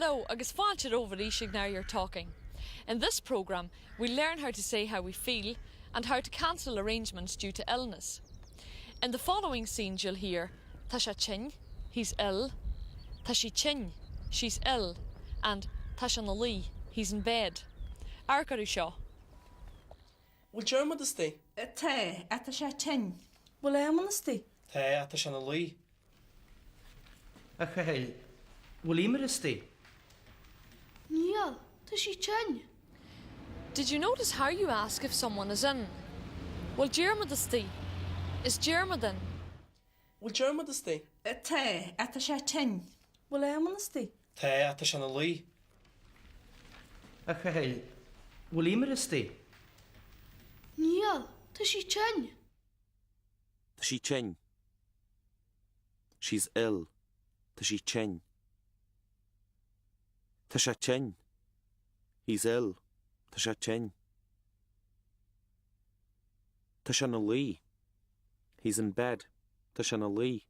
Hello agus fáilte romhaibh arís ag Now You're Talking. In this programme, we learn how to say how we feel and how to cancel arrangements due to illness. In the following scenes you'll hear Tá sé tinn, he's ill, Tá sí tinn, she's ill, and Tá sé ina luí, he's in bed. Amharc orthu seo. Bhfuil Diarmuid istigh? Tá, ach tá sé tinn. Bhfuil Éamonn istigh? Tá, ach tá sé ina luí. A Chathail, bhfuil Eimear istigh? Níl, tá sí tinn. Did you notice how you ask if someone is in? Bhfuil Diarmuid istigh? Is Diarmuid in? Bhfuil Diarmuid istigh? Tá, ach tá sé tinn. Bhfuil Éamonn istigh? Tá, ach tá sé ina luí. A Chathail, bhfuil Eimear istigh? Níl, tá sí tinn. Tá sí tinn. She's ill. Tá sí tinn. Tá sé tinn. He's ill. Tá sé tinn. Tá sé ina luí. He's in bed. Tá sé ina luí.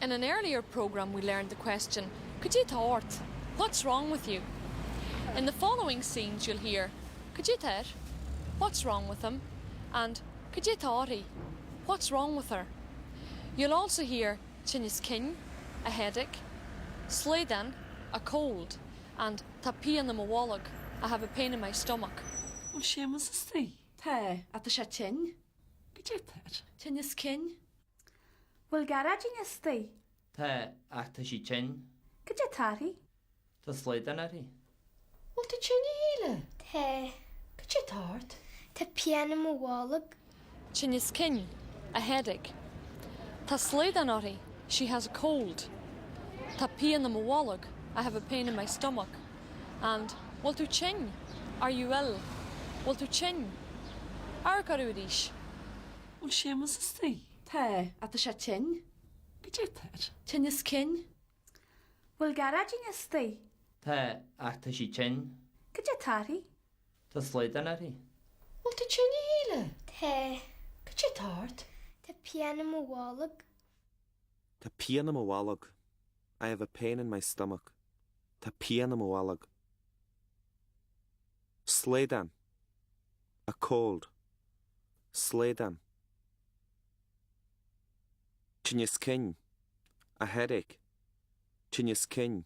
In an earlier programme we learned the question, Cad é atá ort? What's wrong with you? In the following scenes you'll hear, Cad é atá air? What's wrong with him? and Cad é atá uirthi? What's wrong with her? You'll also hear tinneas cinn, a headache, slaghdán, a cold, and Tá pian i mo bholg, I have a pain in my stomach. Bhfuil Séamus istigh? Tá, ach tá sé tinn. Cad é atá air? Tinneas cinn. Bhfuil Gearóidín istigh? Tá, ach tá sí tinn. Cad é atá uirthi? Tá slaghdán uirthi. Bhfuil tú tinn a Shíle? Tá. Cad é atá ort? Tá pian i mo bholg. Tinneas cinn, a headache. Tá slaghdán uirthi, she has a cold. Tá pian i mo bholg, I have a pain in my stomach. And Bhfuil tú tinn? Are you ill? Bhfuil tú tinn? Amharc orthu arís. Bhfuil Séamus istigh? Tá, ach tá sé tinn. Cad é atá air? Tinneas cinn. Bhfuil Gearóidín istigh? Tá, ach tá sí tinn. Cad é atá uirthi? Tá slaghdán uirthi. Bhfuil tú tinn a Shíle? Tá. Cad é atá ort? Tá pian i mo bholg. Tá pian i mo bholg. I have a pain in my stomach. Tá pian i mo bholg. Slaghdán. A cold. Slaghdán. Tinneas cinn. A headache. Tinneas cinn.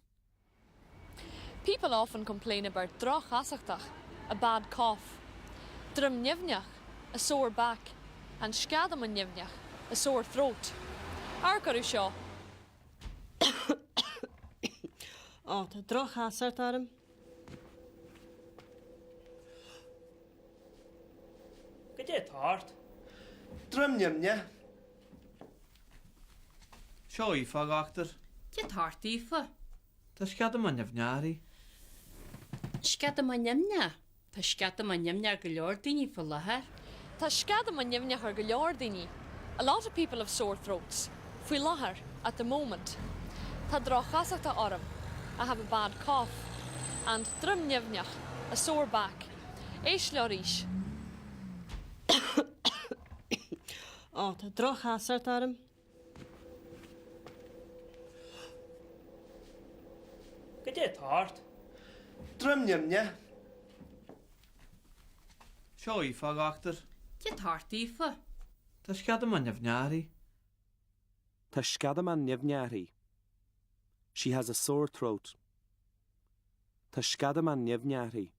People often complain about droch-chasachtach, a bad cough, droim nimhneach, a sore back, and sceadamán nimhneach, a sore throat. Amharc orthu seo. Ó, tá droch-chasacht orm. Cad é atá ort? Droim nimhneach. Seo Aoife, a dhochtúir. Cad é atá ort, Aoife? Tá sceadamán nimhneach uirthi. Sceadamán nimhneach? Tá sceadamán nimhneach ar go leor daoine faoi láthair. Tá sceadamán nimhneach ar go leor daoine. A lot of people have sore throats. Faoi láthair, at the moment. Tá droch-chasacht orm. I have a bad cough. And droim nimhneach, a sore back. Éist leo arís. Ó, tá droch-chasacht orm. Cad é atá ort? Droim nimhneach. Seo Aoife, a dhochtúir. Cad é atá ort, Aoife? Tá sceadamán nimhneach uirthi. Tá sceadamán nimhneach uirthi. She has a sore throat. Tá sceadamán nimhneach uirthi.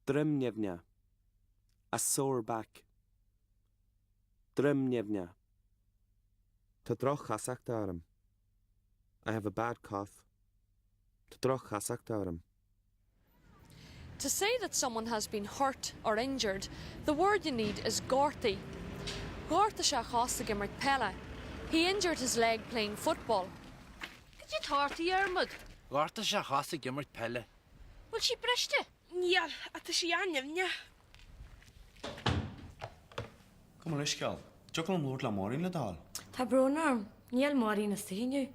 Droim nimhneach. A sore back. Droim nimhneach. Tá droch-chasacht orm. I have a bad cough. Tá droch-chasacht orm. To say that someone has been hurt or injured, the word you need is gortaigh. Ghortaigh sé a chos ag imirt peile. He injured his leg playing football. Cad é atá ort, a Dhiarmaid? Ghortaigh sé a chos ag imirt peile. Bhfuil sí briste? Níl, ach tá sí an-nimhneach. Gabh mo leithscéal. Dtiocfadh liom labhairt le Máirín le do thoil? Tá brón orm, níl Máirín istigh inniu.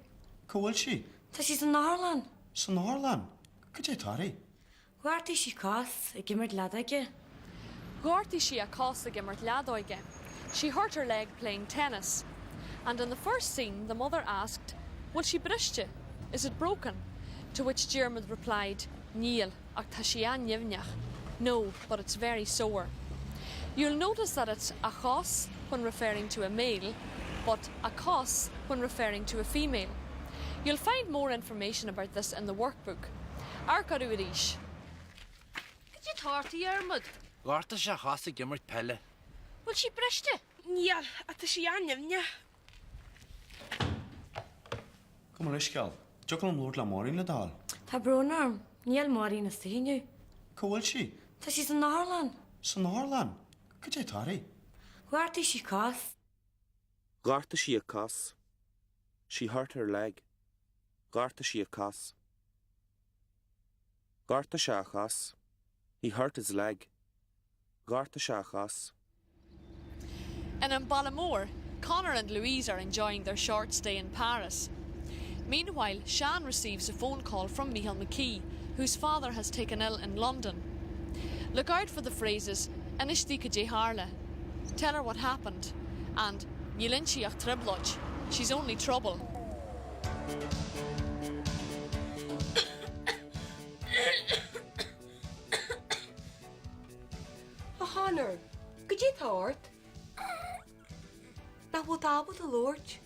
Cá bhfuil sí? Tá sí san otharlann. San otharlann? Cad é atá uirthi? Ghortaigh sí cos ag imirt leadóige. Ghortaigh sí a cos ag imirt leadóige. She hurt her leg playing tennis. And in the first scene the mother asked, Bhfuil sí briste? Is it broken? To which Diarmuid replied, Níl, ach tá sí an-nimhneach. No, but it's very sore. You'll notice that it's a chos when referring to a male, but a cos when referring to a female. You'll find more information about this in the workbook. Amharc orthu arís. Cad é atá ort, a Dhiarmaid? Ghortaigh sé a chos ag imirt peile. Bhfuil sí briste? Níl, ach tá sí an-nimhneach. Gabh mo leithscéal. Dtiocfadh liom labhairt le Máirín le do thoil? Tá brón orm, níl Máirín istigh inniu. Cá bhfuil sí? Tá sí san otharlann. San otharlann? Cad é atá uirthi? Ghortaigh sí cos. Ghortaigh sí a cos. She hurt her leg. Ghortaigh sí a cos. Ghortaigh sé a chos. He hurt his leg. Ghortaigh sé a chos. In An Baile Mór, Conor and Louise are enjoying their short stay in Paris. Meanwhile, Sean receives a phone call from Micheál McKee, whose father has taken ill in London. Look out for the phrases Inis di cad é tharla, Tell her what happened, and Níl inti ach trioblóid, She's only trouble. A Chonor, cad é atá ort? Nach bhfuil tú ábalta labhairt?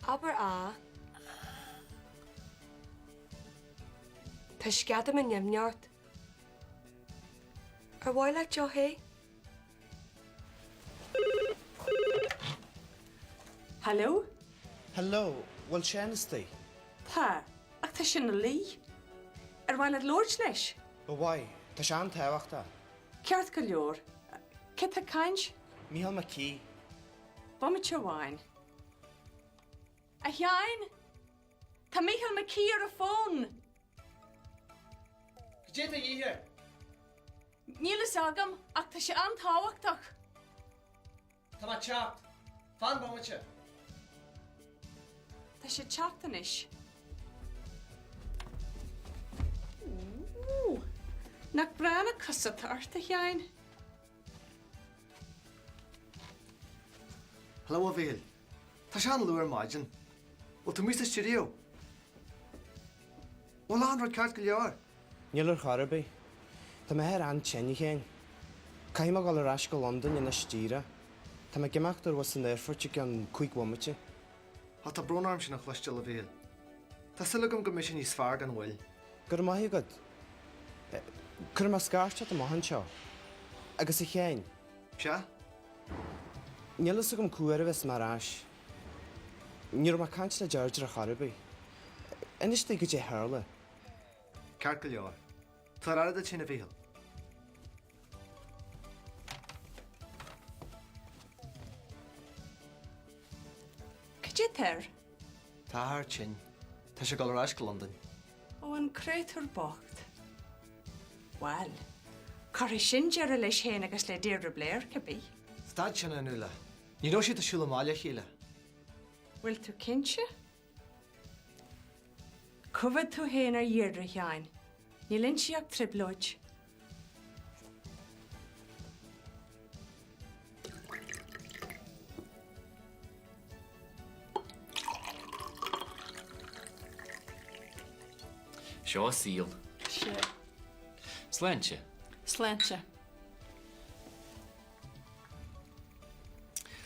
Abair á. Tá sceadamán nimhneach ort. Ar mhaith leat deoch the? Hello? Hello, bhfuil Seán istigh? Tá, ach tá sé ina luí. Ar mhaith leat labhairt leis? Ba mhaith, tá sé an-tábhachtach. Ceart go leor. Cé tá ag caint? Micheál McKee. Bomaite amháin. A Sheáin! Tá Micheál McKee ar an bhfón! Cad é atá de dhíth air? Níl fhios agam, ach tá sé an-tábhachtach. Tá mé ag teacht. Fan bomaite. Tá sé ag teacht anois. Ooh, nach breá na cosa atá ort, a Sheáin? Hello, a Mhichíl. Tá sé an-luath ar maidin. Bhfuil tú amuigh sa stiúideo? Bhfuil achan rud ceart go leor? Níl ar chor ar bith. Tá m'athair an-tinn, a Sheáin. Caithfidh mé dul ar ais go Londain anois díreach. Tá mé ag imeacht ar bhus an aerfoirt i gceann cúig bhomaite. Á, tá brón orm sin a chloisteáil, a Mhichíl. Tá súil agam go mbeidh sé níos fearr gan mhoill. Go raibh maith agat. Cuirfidh mé scairt ort amach anseo. Agus a Sheáin. Sea? Níl fhios agam cá huair a bheas mé ar ais. Ní raibh mé ag caint le Deirdre ar chor ar bith. Inis di cad é a tharla. Ceart go leor. Tabhair aire duit féin a Mhichíl. Cad é atá air? Tá a athair tinn. Tá sé ag dul ar ais go Londain. Ó, an créatúr bocht. Bhuel, cuirfidh sin deireadh leis féin agus le Deirdre Blair, cibé. Stad sin, a Fhionnuala. Ní raibh siad ag siúl amach le chéile. Bhfuil tú cinnte? Coimhéad tú féin ar Dheirdre, a Sheáin. Níl inti ach trioblóid. Seo saol. Sea. Sláinte. Sláinte.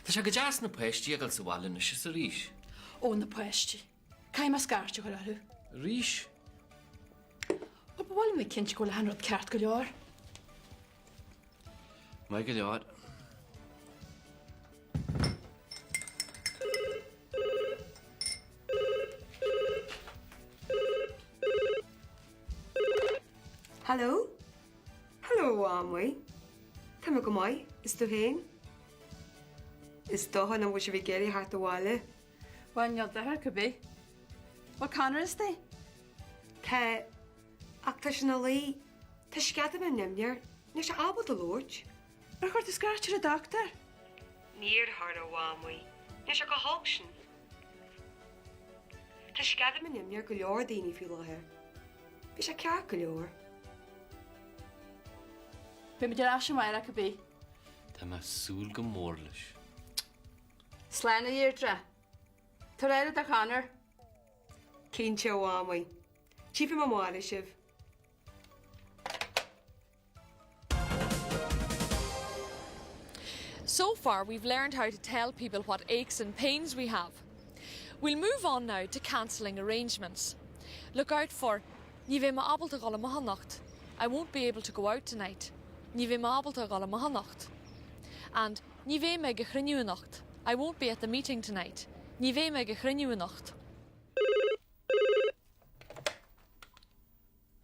Tá sé go deas na páistí a fhágáil sa bhaile anois is arís. Ó, na páistí. Caithfidh mé scairt a chur orthu. Arís? Ó, ba mhaith liom bheith cinnte go bhfuil achan rud ceart go leor. Maith go leor. Hello? Hello, a Mhamaí. Tá mé go maith, is tú féin? Is dócha nach bhfuil sibh ag iarraidh theacht abhaile. Bhuel, níl dochar cibé. Bhfuil Conor istigh? Tá, ach tá sé ina luí. Tá sceadamán nimhneach air, níl sé ábalta labhairt. Ar chuir tú scairt ar an dochtúir? Níor chuir, a Mhamaí. Níl sé chomh holc sin. Tá sceadamán nimhneach ar go leor daoine faoi láthair. Beidh sé ceart go leor. Beidh muid ar ais amárach cibé. Tá mé ag súil go mór leis. Slán a Dheirdre. Tabhair aire do Chonor. Cinnte, a Mhamaí. Tchífidh mé amárach sibh. So far we've learned how to tell people what aches and pains we have. We'll move on now to cancelling arrangements. Look out for Ní bheidh mé ábalta dul amach anocht. I won't be able to go out tonight. Ní bheidh mé ábalta dul amach anocht. And Ní bheidh mé ag an chruinniú anocht. I won't be at the meeting tonight. Ní bheidh mé ag an chruinniú anocht.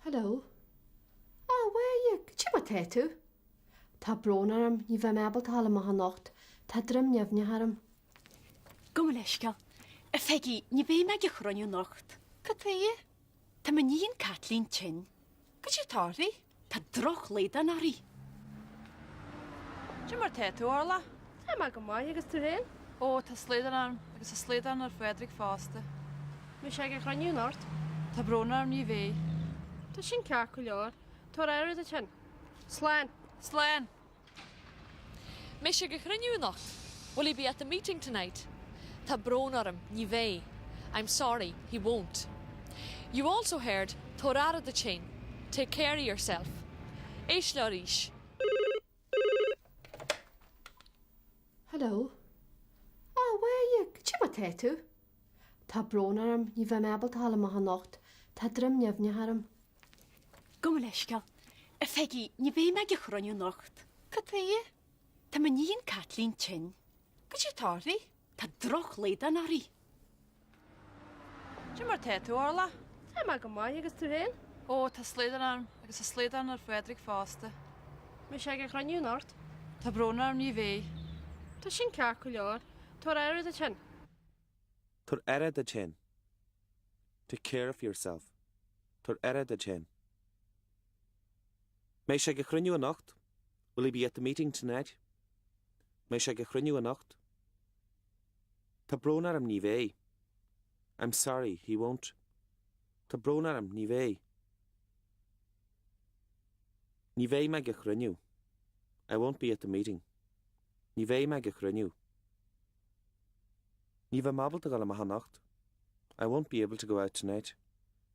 Hello. Ah, a Mháire, cad é mar tá tú? Tá brón orm, ní bheidh mé ábalta dul amach anocht, tá droim nimhneach orm. Gabh mo leithscéal. A Pheigí, ní bheidh mé ag an chruinniú anocht. Cad chuige? Tá m'iníon Caitlín tinn. Cad é atá uirthi? Tá drochshlaghdán uirthi. Cad é mar tá tú, Orla? Tá mé go maith, agus tú féin? Ó, tá slaghdán orm, agus tá slaghdán ar Phádraig fosta. Mbeidh sé ag an chruinniú anocht? Tá brón orm, ní bheidh. Tá sin ceart go leor. Tabhair aire duit féin. Slán! Slán! Mbeidh sé ag an chruinniú anocht? Will he be at the meeting tonight? Tá brón orm, ní bheidh. I'm sorry, he won't. You also heard Tabhair aire duit féin, Take care of yourself. Éist leo arís. Hello. Ah, a Mháire, cad é mar tá tú? Tá brón orm, ní bheidh mé ábalta dul amach anocht, tá droim nimhneach orm. Gabh mo leithscéal. A Pheigí, ní bheidh mé ag an chruinniú anocht. Cad chuige? Tá m'iníon Caitlín tinn. Cad é atá uirthi? Tá drochshlaghdán uirthi. Cad é mar tá tú, Orla? Tá mé go maith, agus tú féin? Ó, tá slaghdán orm, agus tá slaghdán ar Phádraig fosta. Mbeidh sé ag an chruinniú anocht? Tá brón orm, ní bheidh. Tá sin ceart go leor. Tabhair aire duit féin. Tabhair aire duit féin. Take care of yourself. Tabhair aire duit féin. Mbeidh sé ag an chruinniú anocht? Will he be at the meeting tonight? Mbeidh sé ag an chruinniú anocht? Tá brón orm, ní bheidh. I'm sorry, he won't. Tá brón orm, ní bheidh. Ní bheidh mé ag an chruinniú. I won't be at the meeting. Ní bheidh mé ag an chruinniú. Ní bheidh mé ábalta dul amach anocht. I won't be able to go out tonight.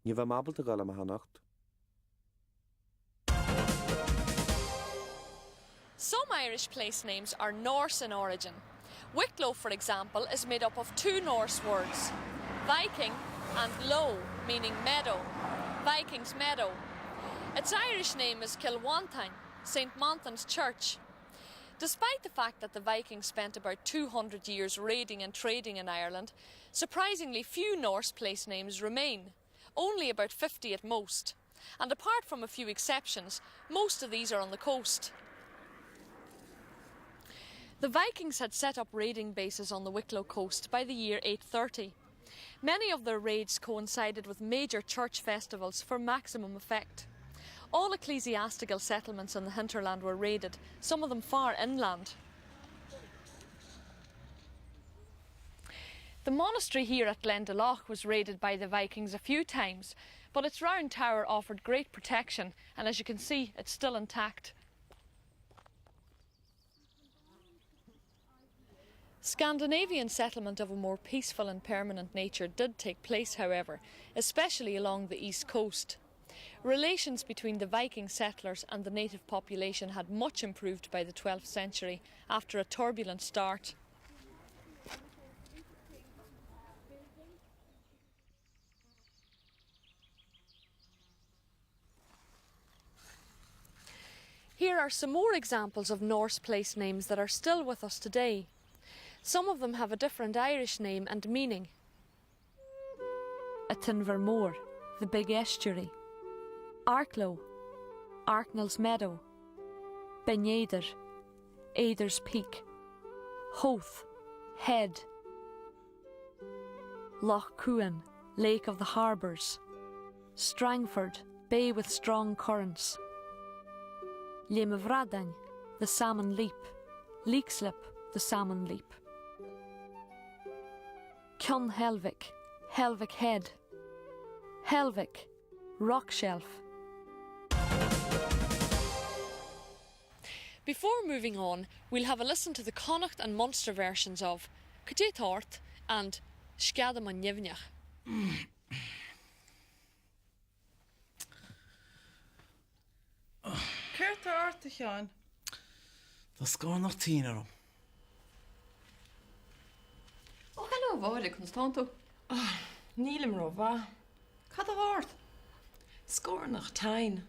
Ní bheidh mé ábalta dul amach anocht. Some Irish place names are Norse in origin. Wicklow, for example, is made up of two Norse words, Viking and low, meaning meadow, Viking's meadow. Its Irish name is Kilwantain, St. Montan's Church. Despite the fact that the Vikings spent about 200 years raiding and trading in Ireland, surprisingly few Norse place names remain, only about 50 at most. And apart from a few exceptions, most of these are on the coast. The Vikings had set up raiding bases on the Wicklow coast by the year 830. Many of their raids coincided with major church festivals for maximum effect. All ecclesiastical settlements in the hinterland were raided, some of them far inland. The monastery here at Glendalough was raided by the Vikings a few times, but its round tower offered great protection and as you can see, it's still intact. Scandinavian settlement of a more peaceful and permanent nature did take place, however, especially along the east coast. Relations between the Viking settlers and the native population had much improved by the 12th century after a turbulent start. Here are some more examples of Norse place names that are still with us today. Some of them have a different Irish name and meaning. An tInbhear Mór, the big estuary. Arklow, Arknell's Meadow. Binn Éadair, Éadar's Peak. Howth, Head. Loch Cuan, Lake of the Harbours. Strangford, Bay with strong currents. Léim an Bhradáin, the Salmon Leap. Leixlip, the Salmon Leap. Ceann Heilbhic, Helvick Head. Helvick, Rock Shelf. Before moving on, we'll have a listen to the Connacht and Munster versions of Cad é atá ort and Sceadamán Nimhneach. Céard tá ort, a Sheáin? Tá scornach tinn orm. Ó, hello, a Mháire, conas tánn tú? Ah, nílim rómhaith. Cad tá ort? Scornach tinn.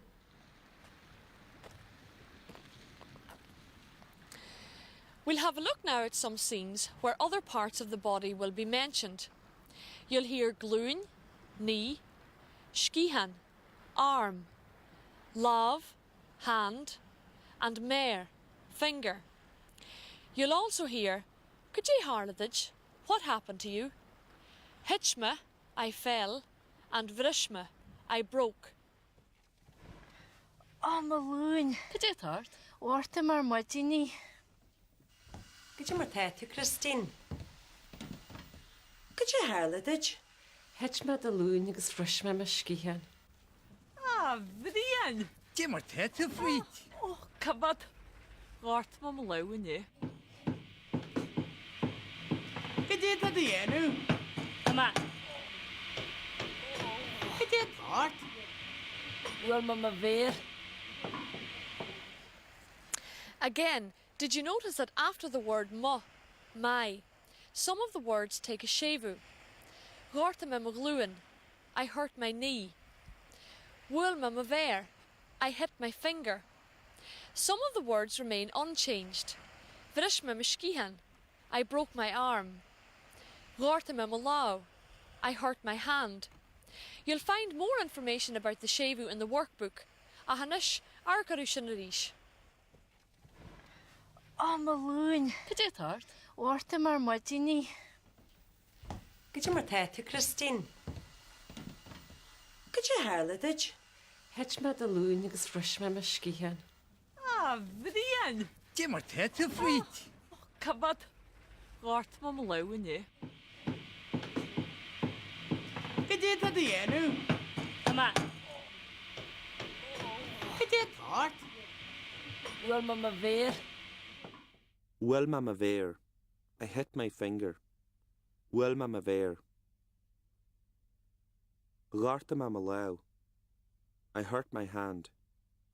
We'll have a look now at some scenes where other parts of the body will be mentioned. You'll hear glúin, knee, sciathán, arm, lámh, hand, and méar, finger. You'll also hear Cad é tharla duit, what happened to you? Thit mé, I fell, and Bhris mé, I broke. Ó, mo ghlúin. Cad é atá ort? Ghortaigh mé ar maidin í. Cad é mar tá tú, Christine? Cad é a tharla duit? Thit mé de ghlúin agus bhris mé mo sciathán. A Bhriain! Cad é mar tá tú, a Bhríd? Ó, cá bhfad? Ghortaigh mé mo lámh inné. Cad é atá tú a dhéanamh? Tá mé. Cad é atá ort? Bhuail mé mo mhéar. Again, did you notice that after the word mo, my, some of the words take a séimhiú? Ghortaigh mé mo ghlúin, I hurt my knee. Bhuail mé mo mhéar, I hit my finger. Some of the words remain unchanged. Bhris mé mo sciathán, I broke my arm. Ghortaigh mé mo lámh, I hurt my hand. You'll find more information about the séimhiú in the workbook, ach anois, amharc orthu sin arís. Ó, mo ghlúin. Cad é atá ort? Ghortaigh mé ar maidin í. Cad é mar tá tú, Christine? Cad é a tharla duit? Thit mé de ghlúin agus bhris mé mo sciathán. A Bhriain! Cad é mar tá tú, a Bhríd? Ó, cá bhfad? Ghortaigh mé mo lámh inné. Cad é atá tú a dhéanamh? Tá mé. Cad é atá ort? Bhuail mé mo mhéar. Bhuail mé mo mhéar. I hit my finger. Bhuail mé mo mhéar. Ghortaigh mé mo lámh. I hurt my hand.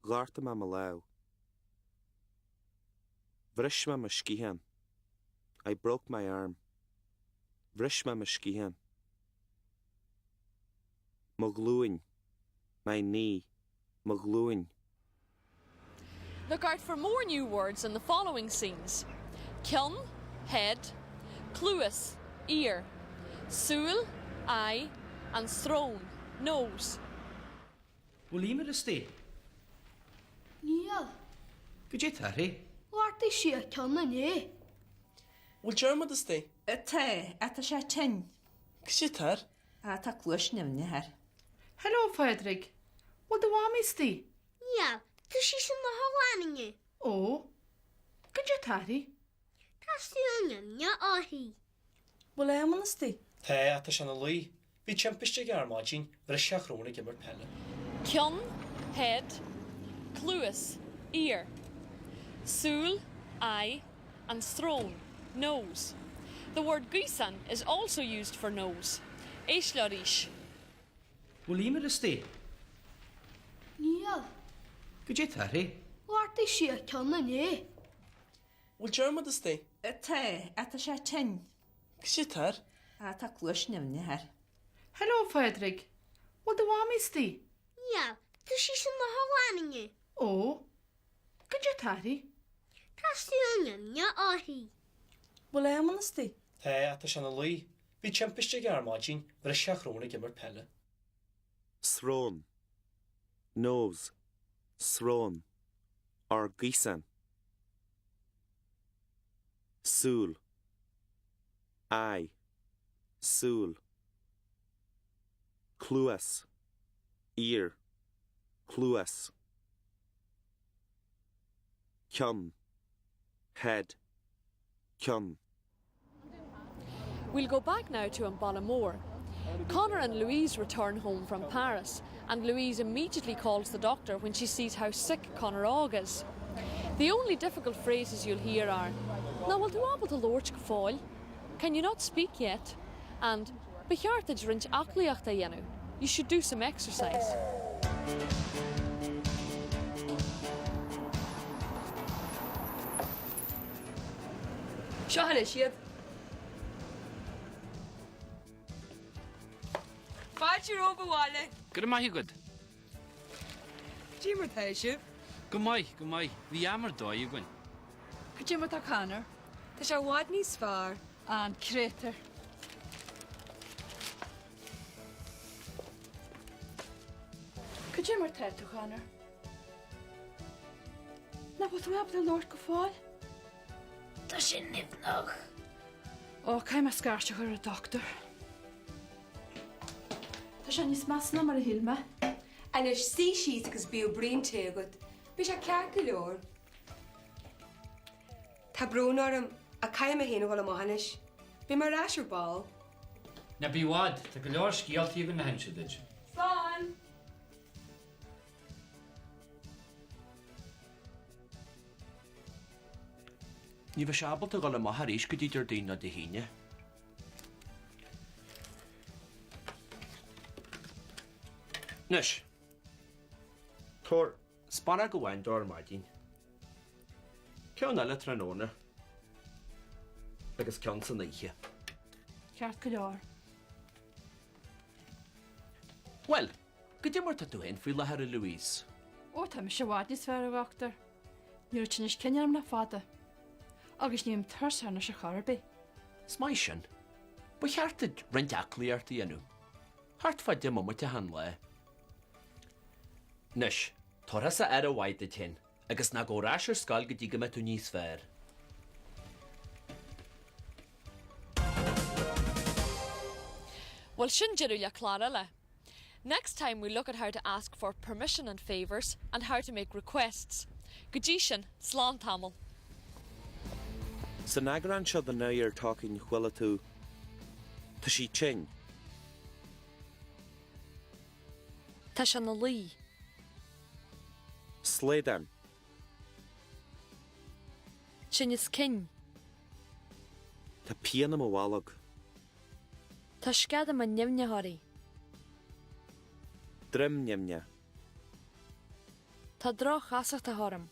Ghortaigh mé mo lámh. Bhris mé mo sciathán. I broke my arm. Bhris mé mo sciathán. Mo ghlúin. My knee. Mo ghlúin. Look out for more new words in the following scenes. Ceann, head, cluas, ear, súil, eye, and srón, nose. Bhfuil Eimear istigh? Níl. Cad é atá uirthi? Ghortaigh sí a ceann inné. Bhfuil Diarmuid istigh? Tá, ach tá sé tinn. Cad é atá air? Ah, tá cluais nimhneach air. Hello, a Phádraig. Bhfuil do mhamaí istigh? Níl, tá sí san otharlann inniu. Ó, cad é atá uirthi? Tá súil nimhneach uirthi. Bhfuil Éamonn istigh? Tá, ach tá sé ina luí. Bhí timpiste aige ar maidin, bhris sé a shrón ag imirt peile. Ceann, head, cluas, ear, súil, eye, and srón, nose. The word gaosán is also used for nose. Éist leo arís. Bhfuil Eimear istigh? Níl. Cad é atá uirthi? Ghortaigh sí a ceann inné. Bhfuil Diarmuid istigh? Tá, ach tá sé tinn. Cad é atá air? Ah, tá cluais nimhneach air. Hello, a Phádraig. Bhfuil do mhamaí istigh? Níl, tá sí san otharlann inniu. Ó, cad é atá uirthi? Tá súil nimhneach uirthi. Bhfuil Éamonn istigh? Tá, ach tá sé ina luí. Bhí timpiste aige ar maidin, bhris sé a shrón ag imirt peile. Srón. Nose. Srón. Or gaosán. Súil. Eye. Súil. Cluas. Ear. Cluas. Ceann. Head. Ceann. We'll go back now to An Baile Mór. Conor and Louise return home from Paris, and Louise immediately calls the doctor when she sees how sick Conor Óg is. The only difficult phrases you'll hear are, Nach bhfuil tú ábalta labhairt go fóill? Can you not speak yet? And Ba cheart duit roinnt aclaíochta a dhéanamh, You should do some exercise. Seo anois iad. Fáilte romhaibh abhaile. Go raibh maith agat. Cad é mar tá sibh? Go maith, go maith. Bhí am ar dóigh againn. Cad é mar tá Conor? Tá sé i bhfad níos fearr. An créatúr. Cad é mar tá tú, Conor? Nach bhfuil tú ábalta labhairt go fóill? Tá sé nimhneach. Ó, caithfidh mé scairt a chur ar an dochtúir. Tá sé níos measa ná mar a shíl mé. Anois suigh síos agus bíodh braon tae agat. Beidh sé ceart go leor. Tá brón orm, ach caithfidh mé féin a dhul amach anois. Beidh mé ar ais ar ball. Ná bí i bhfad, tá go leor scéaltaí againn le hinse duit. Slán! Ní bheidh sé ábalta dhul amach arís go dtí Déardaoin nó Dé hAoine. Anois, tabhair spanóg amháin dó ar maidin, ceann eile tráthnóna agus ceann san oíche. Ceart go leor. Bhuel, goidé mar tá tú féin faoi láthair, a Louise? Ó, tá mise i bhfad níos fearr, a dhochtúir. Ní raibh tinneas cinn orm le fada. Agus nílim tuirseach anois ar chor ar bith. Is maith sin. Ba cheart duit roinnt aclaíochta a dhéanamh. Thart fá 10 mbomaite achan lá. Anois, tabhair thusa aire mhaith duit féin agus ná gabh ar ais ar scoil go dtí go mbeidh tú níos fearr. Bhuel, sin deireadh le clár eile. Next time we'll look at how to ask for permission and favours and how to make requests. Go dtí sin, slán tamall. San eagrán seo de Now You're Talking chuala tú, Tá sí tinn. Tá sé ina luí. Slaghdán. Tinneas cinn. Tá pian i mo bholg. Tá sceadamán nimhneach uirthi. Droim nimhneach. Tá droch-chasachtach orm.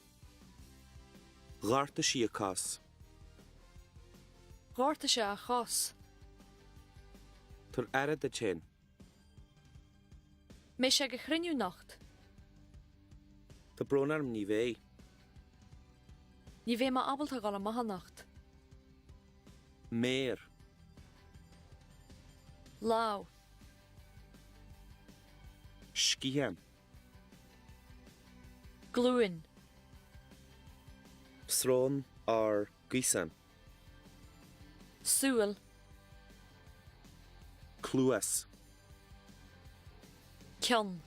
Ghortaigh sí a cos. Ghortaigh sé a chos. Tabhair aire duit féin. Mbeidh sé ag an chruinniú anocht. Tá brón orm, ní bheidh. Ní bheidh mé ábalta dhul amach anocht. Méar. Lámh. Sciathán. Glúin. Srón or gaosán. Súil. Cluas. Ceann.